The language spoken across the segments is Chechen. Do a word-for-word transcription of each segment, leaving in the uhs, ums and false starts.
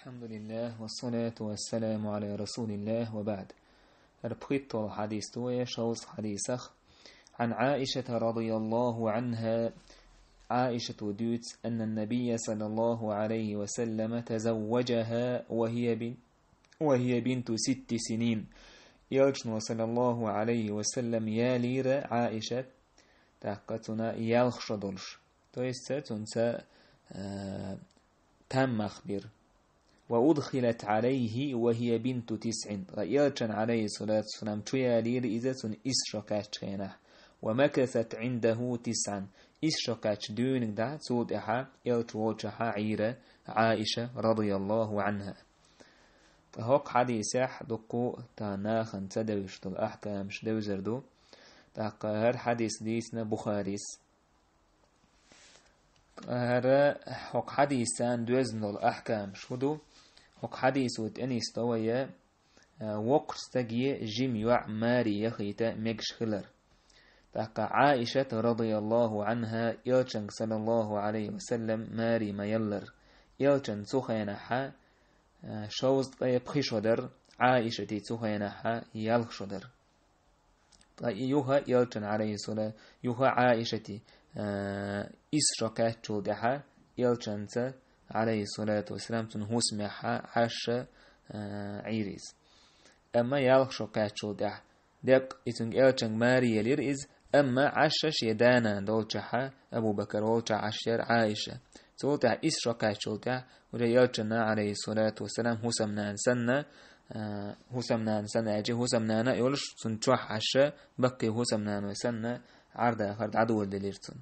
الحمد لله والصلاة والسلام على رسول الله وبعد. ХӀара пхийтта долу хьадис ду вай, шовзткъа хьадисах. عن عائشة رضي الله عنها, Ӏаишата дуьйцу, أن النبي صلى الله عليه وسلم تزوجها وهي بن-, وهي بنت ست سنين. Элчано, саллаллаху Ӏалайхи ва саллам, ялийра Ӏаишат, тӀаккха цунна ялх шо долуш. То есть цунца, а, там мах бира. وأدخلت عليه وهي بنت تسع. Ткъа Элчанна, Ӏалайхи салату вассалам, чу ялийра иза цунна исс шо кхаьччу хенахь. ومكثت عنده تسعا. Исс шо кхаьчча дуьйна дӀа, цул тӀаьхьа Элча волчохь Ӏийра Ӏаиша, радияллаху Ӏанха. Ткъа хӀокху хьадисехь дуккха а тахана нахана ца девзаш долу ахькамаш девзар ду. ТӀаккха хӀара хьадис дийцина Бухарис. Ткъа хӀара хӀокху хьадисана доьзна долу ахькамаш хӀун ду? ХӀокху хьадисо тӀе нисдо вай, а, воккхачу стаге жима йоӀ маре яхийта мегаш хилар. ТӀаккха Ӏаишат, радияллаху Ӏанха, Элчанга, саллаллаху Ӏалайхи ва саллам, маре ма-яллара. Элчанна цу хенахь, а, шовзткъе пхи шо дара, Ӏаишатан цу хенахь ялх шо дара. Ткъа и юха Элчанна, Ӏалайхи салату, юха Ӏаишатан, а, исс шо кхаьччул тӀаьхьа Элчанца, Ӏалайхи салату вассалам, цуьнан хӀусамехь Ӏаш, а, Ӏийра иза. Амма ялх шо кхаьччул тӀаьхьа деккъа и цуьнга, Элчанга, маре елира иза, амма Ӏаш шен да-нана долчохь, Абу Бакар волчохь Ӏаш яра Ӏаиша. Цул тӀаьхьа исс шо кхаьччул тӀаьхьа уже Элчанна, Ӏалайхи салату вассалам, хӀусамнана санна, а, хӀусамнана санна аьлча, хӀусамнана а йолуш, цунна чохь Ӏаш, баккхий хӀусамнаной санна, Ӏар-дахар дӀадоладелира цунна.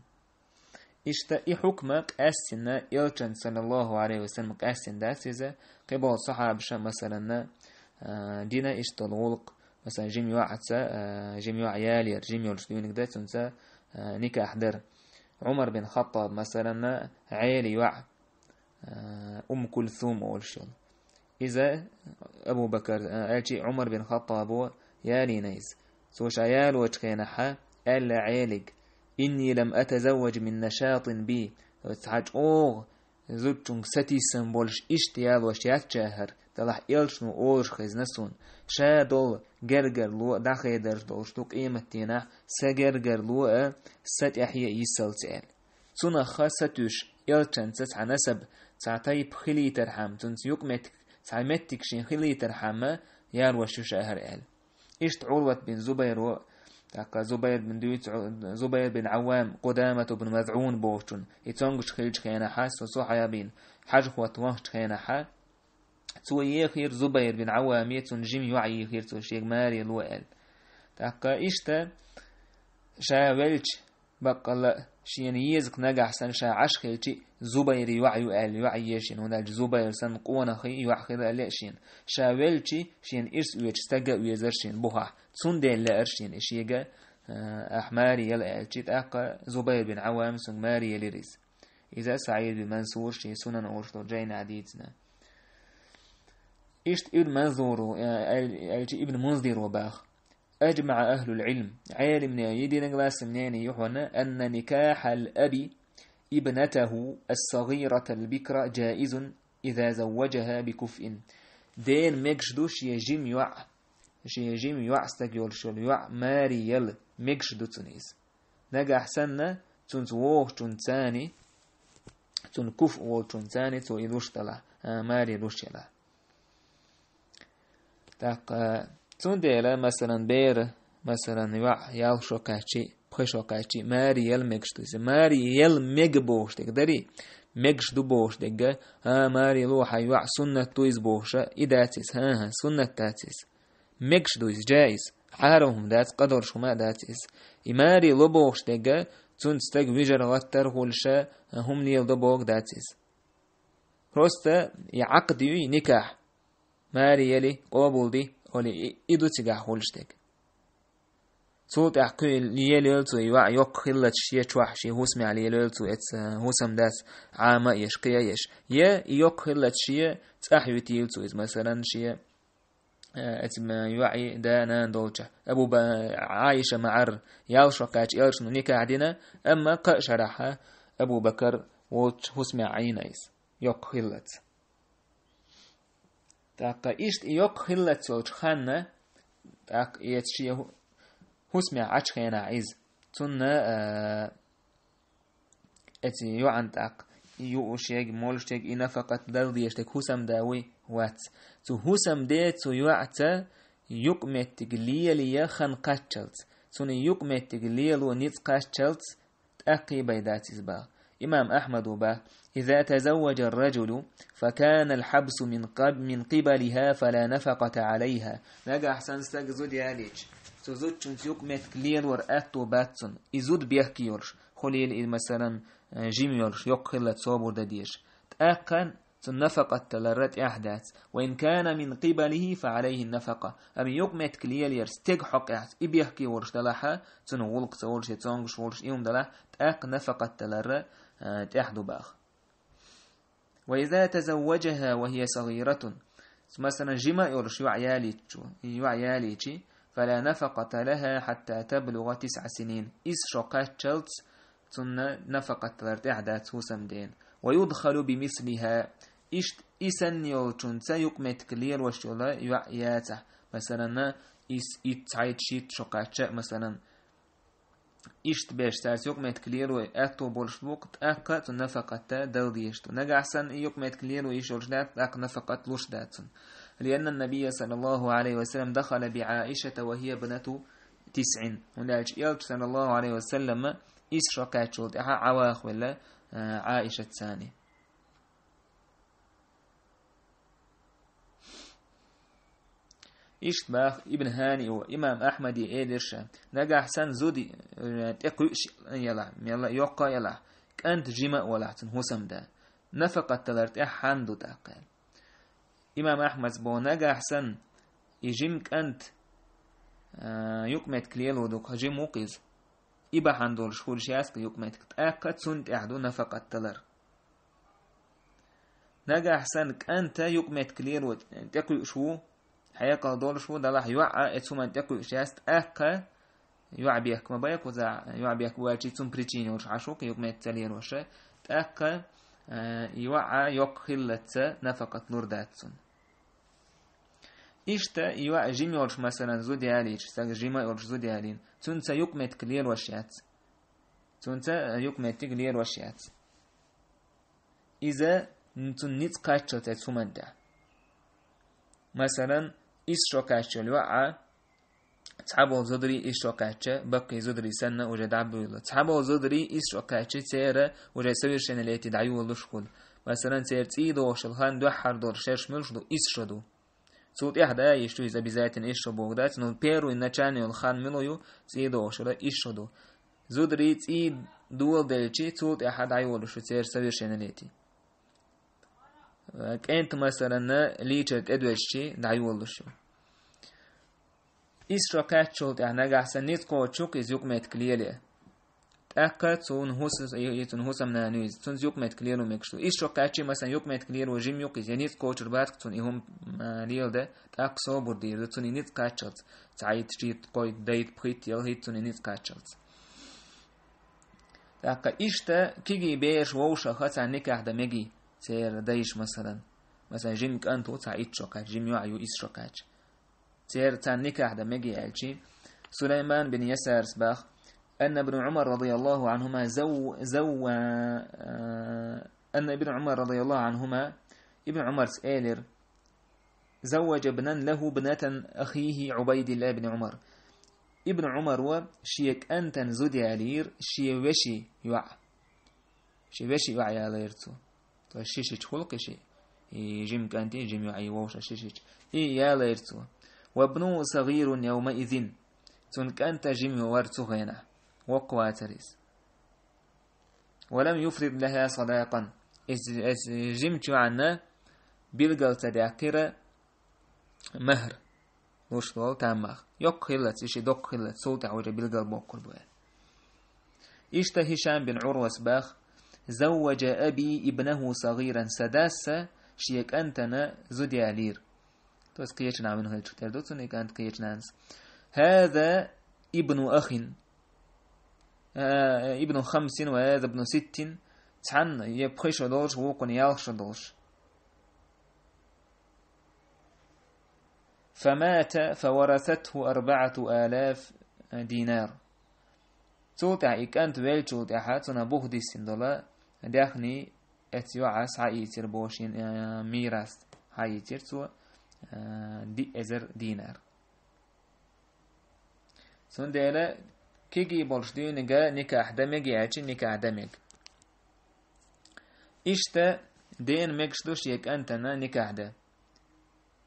Иштта и хьукма къаьстина Элчанна, саллаллаху Ӏалайхи ва саллам, къаьстина дац иза, кхин болу сахьабаша, масалан, а, дина иштта долу гӀуллакх, масалан, жима йоӀца, а, жима йоӀ ялийра, жима йолуш дуьйна дара, цуьнца, а, никахь дара. Ӏумар бин Хаттаб, масалан, Ӏелин йоӀ, а, Умм Кульсум олуш йолу. Иза Абу Бакар, а, аьлча, Ӏумар бин Хаттабо ялийна иза. Цо ша ялочу хенахь аьлла Ӏелига: «إني لم أتزوج من نشاط بي». Цхьа чӀогӀа зудчуьнга сатийсам болуш иштта ялош яц ша хӀара, делахь Элчано олуш хезна суна: «Ша долу гергарло а дӀахедарш долуш ду къематдийнахь, сан гергарло а сан тӀаьхье йисалц», – аьлла. Цунах сатуьйсуш, Элчанца цхьа насаб, цхьа тайпа хилийтархьама, цуьнца юкъаметтиг, цхьа меттиг шен хилийтархьама, ялош ю ша хӀара аьлла. Иштта Ӏурват бин Зубайро, тӀаккха Зубайр бин дуьйцу, Зубайр бин Ӏаввам, Къудамат бин МазӀун бохучун, и цомгуш хилчу хенахь, со сахьабийн хьажа хӀотта вахчу хенахь, цо ехира Зубайр бин Ӏавваме, цунна жима йоӀ ехира цо шега маре ло аьлла. ТӀаккха иштта ша велча, баккъалла а, шена еза нагахь санна ша Ӏаш хилча, Зубайран йоӀ ю аьлла, йоӀ еза шена, хӀунда аьлча Зубайр санна къонахий йоӀ хила а лаьа шена. Ша велча, шена ирс оьцу стаг а оьзар шена бухахь. Цундела лаьара шена и шега, а, ахь маре яла аьлча, тӀаккха Зубайр бин Ӏаввам цуьнга маре елира иза. Иза СаӀид бин Мансура шен Сунан олуш долу жайнахь дийцина. Иштта Ибн Манзуро, а, аьл-, аьлча Ибн Мунзиро баха: «أجمع أهل العلم», Ӏеламнехан единогласный мнение ю хьуна, «أن نكاح الأب ابنته الصغيرة البكر جائز إذا زوجها بكفء». Дена мегаш ду шен жима йоӀ, шен жима йоӀ стаг йолуш йолу йоӀ маре яла мегаш ду цунна иза. Нагахь санна, цуьнца вохучунца, цуьнан куф волчунца цо и луш делахь, а, маре луш елахь. ТӀаккха цундела, масалан, бер, масалан, йоӀ ялх шо кхаьччи, пхи шо кхаьччи, маре яла мегаш ду иза. Маре яла мега бохуш дерг дарий, мегаш ду бохуш дерг, а, маре ло хьайн йоӀ, суннат ду иза бохуша, и дац иза, хӀан-хӀа, суннат дац иза. Мегаш ду иза, джаиз, хьарам хӀума дац, къа долуш хӀума а дац иза. И маре ло бохуш дерг, цуьнца стаг вижар-гӀаттар хуьлуша, хӀума леладо бохург дац иза. Просто и Ӏакъд ю, и никахь, маре яли, къобалди, олий, и, и ду цигахь хуьлуш дерг. Цул тӀаьхьа кхин лелайойла цо и йоӀ, йоккха хиллалц шен чохь, шен хӀусамехь лелайойла цо, эцца хӀусамдас Ӏама а еш, кхин а еш. Я и йоккха хиллалц шен цӀахь юьтийла цо иза, масалан, шен, э, эцца йоӀе да-нана долчохь. Абу Ба-, Ӏайша ма-Ӏар, ялх шо кхаьчча Элчано никахь дина, амма кхаа шарахь Абу Бакар волчу хӀусамехь Ӏийна иза, йоккха хиллалц. ТӀаккха иштта и йоккха хиллац йолчу ханна, тӀаккха эца шен хӀу-, хӀусамехь Ӏачу хенахь иза. Цунна, а, эцу йоӀан тӀаккха, и юуш ерг, молуш ерг, и нафакъат дала дезаш дерг хӀусамда вуй, вац. Цу хӀусамде цу йоӀца юкъаметтиг лелае хан кхаччалц, цунна юкъаметтиг лело ницкъ кхаччалц, тӀаккха бен дац иза боху. Имам Ахьмада боху: «إذا تزوج الرجل فكان الحبس من قب-، من قبلها فلا نفقة عليها». Нагахь санна стага зуда ялийча, цу зудчуьнца юкъаметтиг лелор аьтто бац цунна. И зуда бехке йолуш, хуьлийла и, масалан, э, жима йолуш, йоккха хиллалц собар дан дезаш. ТӀаккха цунна нафакъат далар тӀехь дац. «وإن كان من قبله فعليه النفقة». Амма юкъаметтиг лелаяр стеган хьокъехь, и бехке волуш далахь, цунна гӀуллакх ца волуш я цомгуш волуш и хӀума далахь, тӀаккха нафакъат далар, а, тӀехь ду боху. «وإذا تزوجها وهي صغيرة». Масалан, жима а йолуш йоӀ ялийча, йоӀ ялийча, «فلا نفقة لها حتى تبلغ تسع سنين». Исс шо кхаччалц цунна нафакъат далар тӀехь дац хӀусамдена. «ويدخل بمثلها». Иштта и санна йолчуьнца юкъаметтиг лелош йолу йоӀ яцахь. Масалан, исс, итт, цхьайтта, шийтта шо кхачча, масалан, иштта беш цаьрца юкъаметтиг лело аьтто болуш бу-кх, тӀаккха цунна нафакъат дала дезаш ду. Нагахь санна и юкъаметтиг лело йиш йолуш дац, тӀаккха нафакъат луш дац цунна. «لأن النبي صلى الله عليه وسلم دخل بعائشة وهي ابنة تسع». ХӀунда аьлча Элча, саллаллаху Ӏалайхи ва саллам, исс шо кхаьччул тӀаьхьа Ӏа вахавелла, а, Ӏаишатца. Иштта боху Ибн Хьаниъа: «Имам Ахьмаде элира ша, нагахь санна зуда, э, тӀекхуьуш ялахь, мелла а йоккха а ялахь, кӀант жима а валахь цунна хӀусамда, нафакъат далар тӀехь хьанна ду тӀаккха?» Имам Ахьмада боху: «Нагахь санна и жима кӀант, а, юкъаметтиг лело ду-кх, жима ву-кх иза. И бахьана долуш хуьлуш яц-кх юкъаметтиг, тӀаккха цунна тӀехь ду нафакъат далар». Нагахь санна кӀанта юкъаметтиг лело тӀекхуьуш ву, хьекъал долуш ву, далахь йоӀ а эцу хӀуманна тӀекхуьуш яц, тӀаккха йоӀ бехк ма бай кхузахь, йоӀ бехк бу аьлча, цунна причина йолуш Ӏаш ву-кх юкъаметтиг ца лелоша, тӀаккха, а, йоӀ а йоккха хиллалц нафакъат лур дац цунна. Иштта йоӀ жима йолуш, масалан, зуда ялийча, стага жима йолуш зуда ялийна, цунца юкъаметтиг лелош яц. Цунца, а, юкъаметтиг лелош яц. Иза цунна ницкъ кхаччалц эцу хӀуманна тӀехь. Масалан, исс шо кхаьччалц йоӀ а, цхьаболу зударий исс шо кхаьчча, баккхий зударий санна, уже дӀабуьйлу. Цхьаболу зударий исс шо кхаьчча, церан уже совершеннолетие дӀайолалуш хуьлу. Масалан, церан цӀий дохуш йолу хан дуьххьара долу шераш муьлш ду, исс шо ду. Цул тӀаьхьа да а йиш ю иза обязательно исс шо боху дац, но первый начальный йолу хан мила ю, цӀий дохуш йолу исс шо ду. Зударий цӀий доладелча, цул тӀаьхьа дӀайолалуш ю церан совершеннолетие. КӀентан, масалан, лийчар тӀедоьжча дӀайолалуш ю. Исс шо кхаьччул тӀаьхьа нагахь санна ницкъ кхочуш ву-кх иза юкъаметтиг лело. ТӀаккха цунна хӀус-, и, и цунна хӀусамнана ю иза, цунца юкъаметтиг лело мегаш ду. Исс шо кхаьчча, масалан, юкъаметтиг лело жима ю-кх иза, я ницкъ кхочур бац-кх цунна и хӀума, а, леладан, тӀаккха собар дийр ду, цунна и ницкъ кхаччалц. Цхьайтта, шийтта, кхойтта, дейтта, пхийтта, ялхитта цунна и ницкъ кхаччалц. ТӀаккха иштта кегий бераш вовшахха царна никахь дан мегий, церан дайша, масалан. Масалан, жима кӀант ву цхьа итт шо кхаьчча, жима йоӀ ю исс шо кхаьчча. Церан царна никахь дан мегий аьлча, Сулайман бин Ясарас боху: «أن ابن عمر رضي الله عنهما زو-، زو-، آه، أن ابن عمر رضي الله عنهما», Ибн Ӏумарс элира: «زوج ابنا له ابنة أخيه عبيد الله بن عمر». Ибн Ӏумара шен кӀантана зуда ялийра шен вешин йоӀ. Шен вешин йоӀ ялийра цо. То есть шишича хуьлу-кх и ши, и жима кӀант, и жима йоӀ, и вовшах шишича. И ялийра цо. «وابنه صغير يومئذ». Цуьнан кӀант жима вара цу хенахь. Воккха вацара иза. «ولم يفرض لها صداقا». Иза, иза жимачу йоӀанна билгал ца даьккхира махӀар луш долу таммах. Йоккха хиллалц, и ши доккха хиллалц, цул тӀаьхьа уже билгал боккхур бу аьлла. Иштта Хишам бин Ӏурвас боху: «زوج أبي ابنه صغيرا», сан дас шен кӀантана зуда ялийра. То есть кхечу нахана хилча тера ду цунна и кӀант кхечу нанас. «هذا ابن أخ، آه، ابن خمس وهذا ابن ست», цхьанна я пхи шо долуш, вукхунна ялх шо долуш. فمات فورثته أربعة آلاف دينار. Цул тӀаьхьа и кӀант веллачул тӀаьхьа цунах бух диссина долу даьхни эцу йоӀас хьаийцира боху шен, э, мирас хьаийцира цо, э, диъ эзар динар. Цундела кегий болуш дуьйниг никахь дан мега аьлча, никахь дан мега. Иштта дена мегаш ду шен кӀантана никахь дан.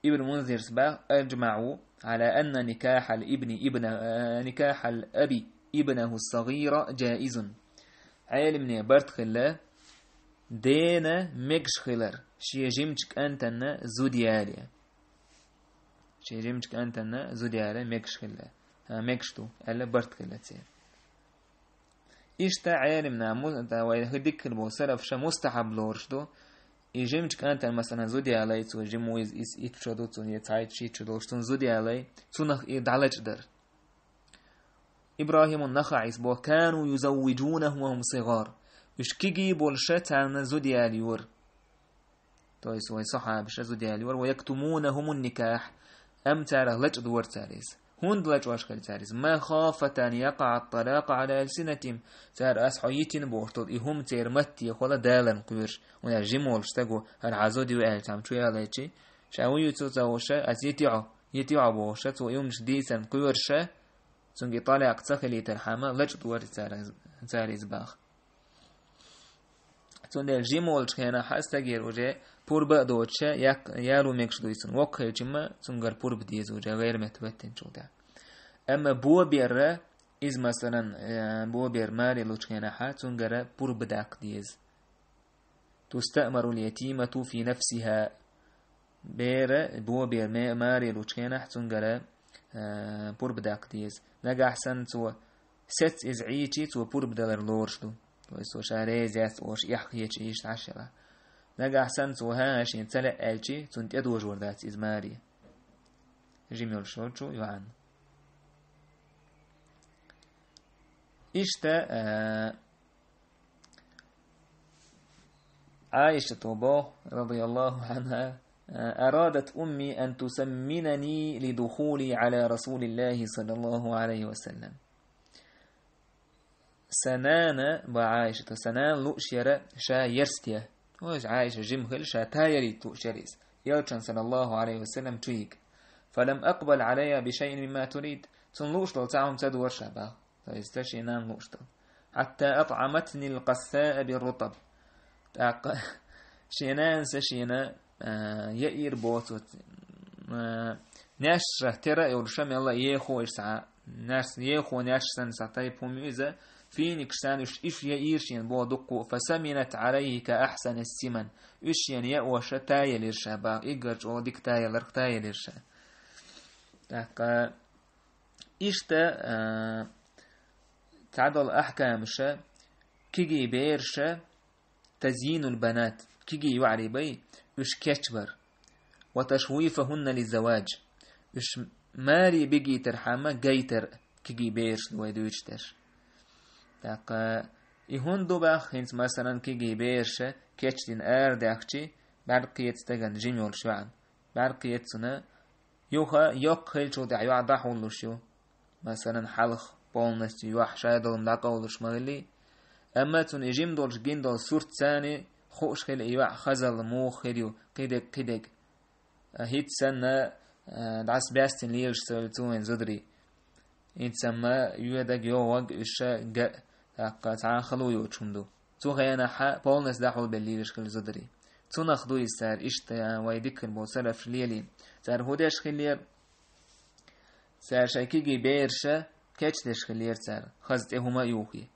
Ибн Мунзирс бах: «أجمعوا على أن نكاح الابن ابن، آه، نكاح الأب ابنه الصغير جائز». Ӏелимне барт хилла, дена мегаш хилар, шен жимачу кӀантана зуда яле. Шен жимачу кӀантана зуда яле мегаш хилла. А, мегаш ду, аьлла барт хилла церан. Иштта Ӏелимна му-, да, вай хи диккхина болу салафаша мустахьаб лоруш ду. И жимачу кӀантана, масалан, зуда ялай цо, жима ву иза, иза итт шо ду цунна, я цхьайтта шийтта шо долуш цунна зуда ялай, цунах и дӀалачкъадар. Ибрахимун Нахаъис боху: «كانوا يزوجونهم وهم صغار». Уьш кегий болуша царна зуда ялайора. То есть вай сахьабаша зуда ялайора, «ويكتمونهم النكاح». Амма царах лачкъадора цара иза. ХӀунда лачкъош хилла цара иза? «مخافة أن يقع الطلاق على ألسنتهم». Цара ас хьо йитина бохуш долу и хӀума церан маттехула даларна кхоьруш. ХӀунда аьлча жима волуш стаг ву, хӀара хьан зуда ю аьлла цхьамма чу ялайчи, ша вуй ю цо ца вуша, ас йитий хьо, йитий хьо бохуша, цо и хӀуманаш дийцарна кхоьруша, цуьнга и талакъ ца хилийтархьама, лачкъадора цара, цара иза баха. Цундела жима волчу хенахь стагера уже пурба а доцуша, як-, яло мегаш дуй цунна. Воккха хилчимма, цуьнгара пурба деза уже, гӀайра метта хӀоьттинчул тӀаьхьа. Амма боберра, иза, масалан, э, бобер маре лучу хенахьа, цуьнгара пурба даккха деза. «تستأمر اليتيمة في نفسها». Бера, бобер ме-, маре лучу хенахь, цуьнгара, э, пурба даккха деза. Нагахь санна цо сецца иза Ӏийчи, цо пурба далар лоруш ду. То есть цо ша реза яц олуш эхь хеташ Ӏийча Ӏашшала. Нагахь санна цо хӀан шена ца лаьа аьлчи, цунна тӀедожор дац иза маре. Жима йолуш йолчу йоӀанна. Иштта, э, Ӏайшата боху, радияллаху анхьа, э, «أرادت أمي أن تسمنني لدخولي على رسول الله صلى الله عليه وسلم». Сан нана, боху Ӏайшата, сан нана лууш яра ша ерсте. Ой, Ӏайша жима хилла, ша тайарийта лууш яра иза. Элчан, саллаллаху алейхи ва саллям, чу йига. «فلم أقبل عليها بشيء مما تريد». Цунна лууш долу цхьа хӀума ца дора ша, боху. То есть, ца шен нана лууш долу. «حتى أطعمتني القساء بالرطب». ТӀаккха шен нанас шена, а, яийра боху цо, а, наьшша тера а йолуш, мелла а ехо иза цхьа, наьш-, ехо наьшша санна цхьа тайпа хӀума ю иза, финикаш санна уьш, уьш яийра шена боху дуккха а, «فسمنت عليه كأحسن السمن». Уьш шена яоша тайелира ша, боху, иггар чӀогӀа дика тайеларх тайелира ша. ТӀаккха Иштта, а, цхьадолу ахькамаша, кегий бераша, تزيين البنات, кегий йоӀарий бай, уьш кечбар. «وتشويفهن للزواج». Уьш маре бигийтархьама гайтар кегий бераш ду вай дуьйцуш дерш. ТӀаккха и хӀунда ду боху, хӀинца, масалан, кегий бераша кечдина арадаьхчи, бӀаьрг кхета стагана, жима йолуш йоӀана. БӀаьрг кхета цунна, юха йоккха хилчул тӀаьхьа йоӀ дӀахьуллуш ю. Масалан, хьалха полностью йоӀ шадолу дӀакъовлуш ма хиллий. Амма цунна и жима долуш гина долу сурт царна хууш хила и йоӀ хазалла муха хир ю, кхидерг, кхидерг. А хӀинца санна, а, дӀасабаьстина лелаш ца велла цо вайн зударий. ХӀинца амма йоьдаг, йогӀаг уьш га, тӀаккха цхьа а хало йоцуш хӀума ду. Цу хенахьа полностью дӀахьулбелла лелаш хила зударий. Цунах ду иза цара иштта, вай диккхина болу салафаш лелийна. Цара хӀун деш хиллера? Цара шайн кегий бераша кечдеш хиллера цара, хаза тӀе хӀума а юхий.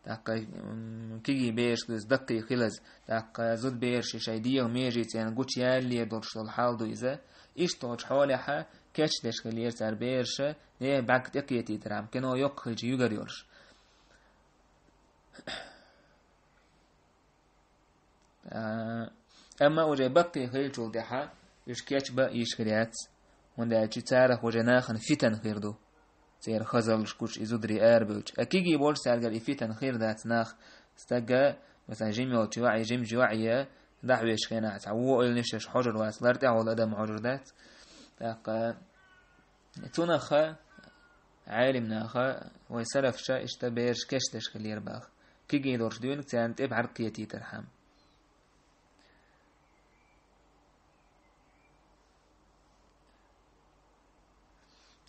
ТӀаккха, м, кегий бераш ду иза даккхий хилаза. ТӀаккха зуда бераш шайн дегӀан меже цӀена гучуялале долуш долу хьал ду иза. Иштта долчу хьолехьа кечдеш хиллера цара бераша, нехан бӀаьрг тӀекхетийтархьама, кино йоккха хилча юьгар йолуш. А, амма уже баккхий хилчул тӀаьхьа уьш кечбан йиш хир яц, хӀунда аьлча царах уже нахана фитан хир ду. Церан хазаллаш гучу и зударий арабевлча. А кегий болчу цаьргара и фитан хир дац нах. Стага, масалан, жима йолчу йоӀе, жимачу йоӀе дӀахьоьжуш хенахь, цхьа вон ойланаш еш хьожур вац, лар тӀехь волу адам хьожур дац. ТӀаккха Цунах Ӏелимнаха, вай салафаша иштта бераш кечдеш хиллера баха. Кегий долуш дуьйна царна тӀе бӀаьрг кхетийтархьама.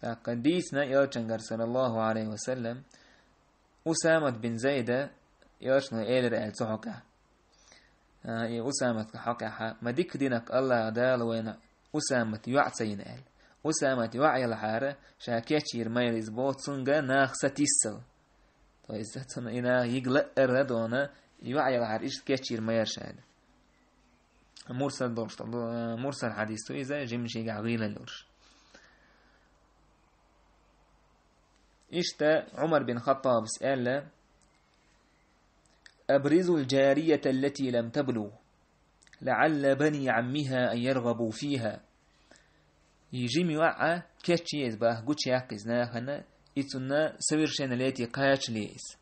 ТӀаккха дийцина элчангара, саллаллаху Ӏалайхи ва саллам, Усамат бин Зайда, элчано элира аьлла цу хьокъехь. А, и Усаматга хьокъехьа, ма дика динарг Аллаха Дала вайна Усамат йоӀ ца йина аьлла. Усамат йоӀ ялахьара, ша кечйийр ма яра иза боху, цунга нах сатийсал. То есть, цунна и нах йига лаъара дона, йоӀ ялахьара иштта кечйийр ма яра ша аьлла. Мурсал долуш, мурсал хьадис ду иза, жимма шийгахь гӀийлалла йолуш. Иштта Ӏумар бин Хаттабас аьлла: «أبرزوا الجارية التي لم تبلغ، لعل بني عمها أن يرغبوا فيها». И жима йоӀ кечъе иза баха, гучуяккха иза нахана, и цунна совершеннолетие кхачале иза.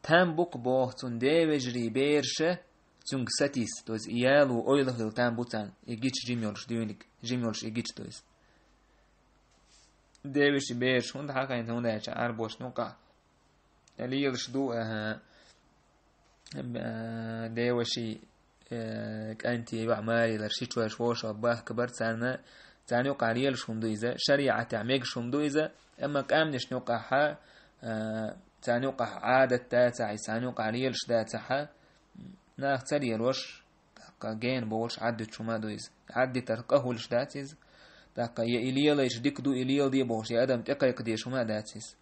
Там бу-кх боху цунна девежарий бераша цуьнга сатийса, то есть и яло ойла хила там бу царна, и гича жима йолуш дуьйниг, жима йолуш и гича, то есть. Девеший бераш хӀунда хьахийна, хӀунда аьлча Ӏарбошна юкъахь лелаш ду, аха, а, девеший, э, кӀанте йоӀ марелар ши чоьш вовшах бахка бар царна, царна юкъахь лелаш хӀума ду иза, шариӀатехь мегаш хӀума ду иза, амма къаьмнашна юкъахьа, а, царна юкъахь Ӏадат дацахь, и царна юкъахь лелаш дацахьа, нах ца лелош, тӀаккха гена бовлуш Ӏаддуьтуш хӀума а ду иза. Ӏаддитар къа хуьлуш дац иза. ТӀаккха я и лелайша дика ду, и леладе бохуш, я адам тӀекхайкхадеш хӀума а дац иза.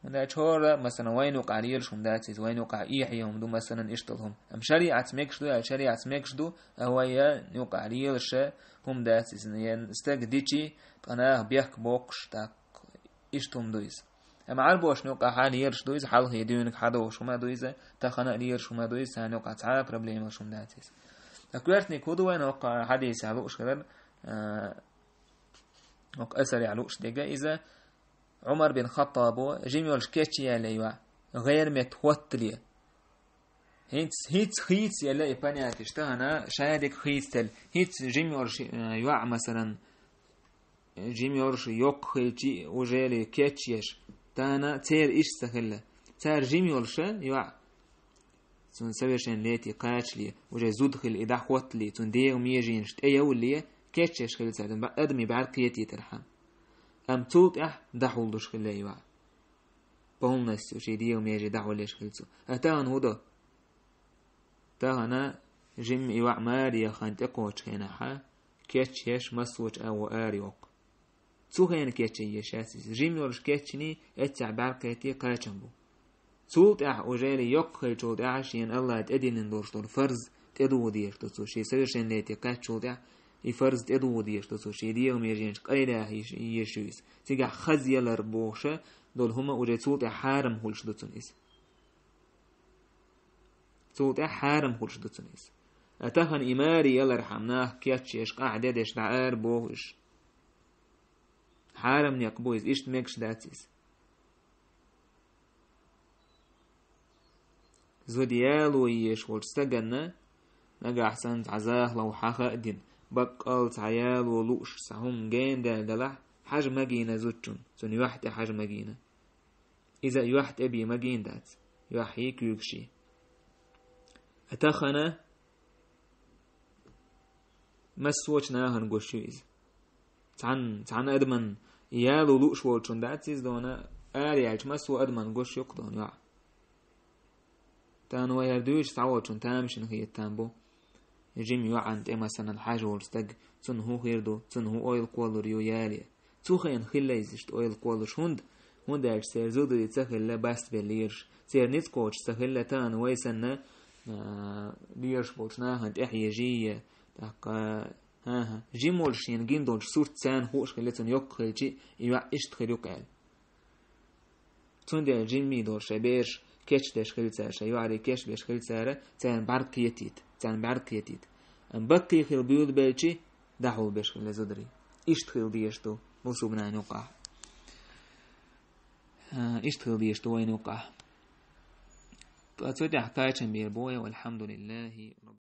ХӀунда аьлча хӀора, масалан, вайна юкъахь лелаш хӀума дац иза, вайна юкъахь эхье хӀума ду, масалан, иштта хӀума. Амма шариӀатца мегаш ду, аьлла шариӀатца мегаш ду, а вай я юкъахь лелаша хӀума дац иза. Я стаг дичи, ткъа наха бехк боккхуш, тӀаккха иштта хӀума ду иза. Амма Ӏарбошна юкъахь лелаш ду иза, хьалхе дуьйниг хьадогӀуш хӀума ду иза, тахана а лелаш хӀума ду иза, царна юкъахь цхьа а проблема йолуш хӀума дац иза. Ткъа коьртаниг хӀун ду вайна хӀокху хьадисехь лууш хилар, а, хӀокху асарехь лууш дерг иза, Ӏумар бин Хаттабо жима йолуш кечъяьлла йоӀ, гӀайр метта хӀоттале. ХӀинца, хӀинца хийца елла и понятиеш тахана, ша дерг хийцаделла. ХӀинца жима йолуш, э, йоӀ, масалан, жима йолуш йоккха хилчи, уже ли кечъеш, тахана церан иштта ца хилла. Цара жима йолуша йоӀ, цунна совершеннолетие кхачале, уже зуда хила и дӀахӀоттале, цунна дегӀан меженаш тӀеявлале, кечъеш хила цара, ба-, адамийн бӀаьрг кхетийтархьама. Амма цул тӀаьхьа дӀахьулдуш хила и йоӀ. Полностью шен дегӀан меже дӀахьулъеш хила цо. А тахана хӀун до? Тахана жимма и йоӀ маре яхана тӀекхочу хенахьа, кечъеш массочу агӀо ара йоккху. Цу хенахь кечъеш яц иза. Жима йолуш кечйиний, эццехь бӀаьрг кхетий кхачам бу. Цул тӀаьхьа уже ли йоккха хилчул тӀаьхьа шена Аллаха тӀедиллина долуш долу фарз тӀедугӀу дезаш ду цо, шен совершеннолетие кхаьччул тӀаьхьа и фарз тӀедугӀу дезаш ду цо, шен дегӀан меженаш къайлаха еш, еш ю иза. Цигахь хазъялар бохуша долу хӀума уже цул тӀаьхьа хьарам хуьлуш ду цунна иза. Цул тӀаьхьа хьарам хуьлуш ду цунна иза. А тахана и маре ялархьама нах кечъеш, къахьде деш дӀа ара боху уьш. Хьарам некъ бу иза, иштта мегаш дац иза. Зуда яло еш волчу стаганна, нагахь санна цхьа захалов хьаха а дина, баккъал цхьа яло лууш, цхьа хӀума гена даьлла делахь, хьажа магийна зудчунна, цунна юьхь тӀе хьажа магийна. Иза юьхь тӀе бен магийна дац, юьхьий, куьйгаший. А тахана массочу нахана гуш ю иза. Цхьана, цхьана адаман яло лууш волчун дац иза дона, ара яьлча массо адаман гуш ю-кх дона йоӀ. Тахана вай хӀара дуьйцуш цхьаволчун тамашийна хетам бу. Жима йоӀан тӀе, масалан, хьажа волу стаг, цунна хӀун хир ду, цунна хӀун ойла кхоллур ю яле. Цу хенахь хилла иза иштта ойла кхоллуш, хӀунда, хӀунда аьлча церан зударий ца хилла бастбелла лелаш. Церан ницкъ кхочуш ца хилла, тахана вай санна, а, лелаш болчу нахана тӀехьежий, тӀаккха, хӀан-хӀа, жима волуш шена гина долчу сурт царна хууш хилла, цунна йоккха хилчи, и йоӀ иштта хир ю-кх аьлла. Цундела жиммий долу шайн бераш кечдеш хила цара, шайн йоӀарий кечбеш хила цара, царна бӀаьрг кхетийта, царна бӀаьрг кхетийта. Амма баккхий хила буьйлабелчи, дӀахьулбеш хила зударий. Иштта хила дезаш ду бусулба нахана юкъахь. А, иштта хила дезаш ду вайна юкъахь. Ткъа цу тӀехь кхачам бер бу вай, валхьамдулиллахи.